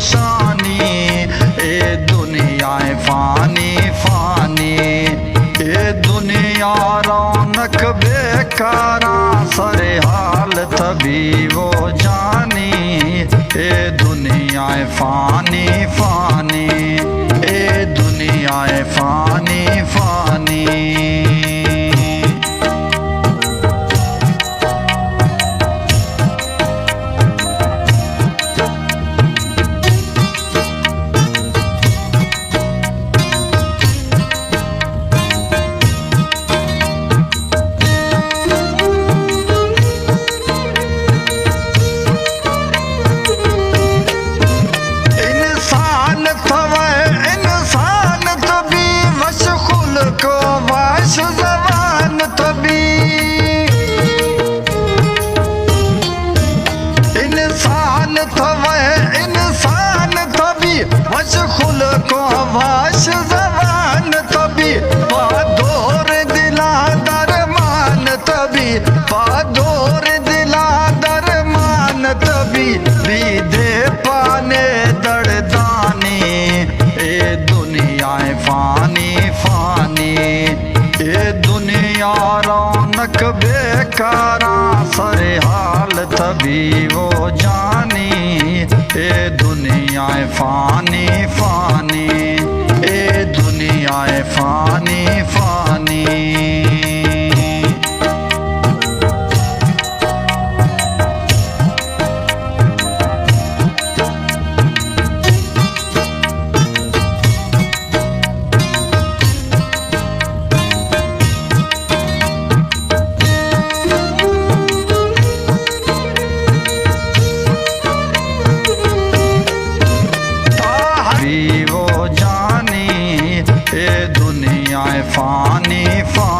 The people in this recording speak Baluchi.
شانی، اے دنیا فانی، فانی، اے دنیا رونق بیکاراں، سر حال طبیب و جانی، اے دنیا فانی، فانی، اے دنیا فانی، فانی۔ انسان تو، انسان تو بی، وش خلق و وش زبان تو بی۔ انسان تو، انسان تو بی، وش خلق و وش زبان تو بی، پہ دور دلا درمان تو بی، پہ دور دلا درمان تو بی، بی دے پانے دردانی، اے دنیا فانی، فانی، اے دنیا رونق بیکاراں، سر حال طبیب و جانی، اے دنیا فانی، فانی، اے دنیا فانی، فانی۔ طبیب و جانی، اے دنیا فانی، فانی۔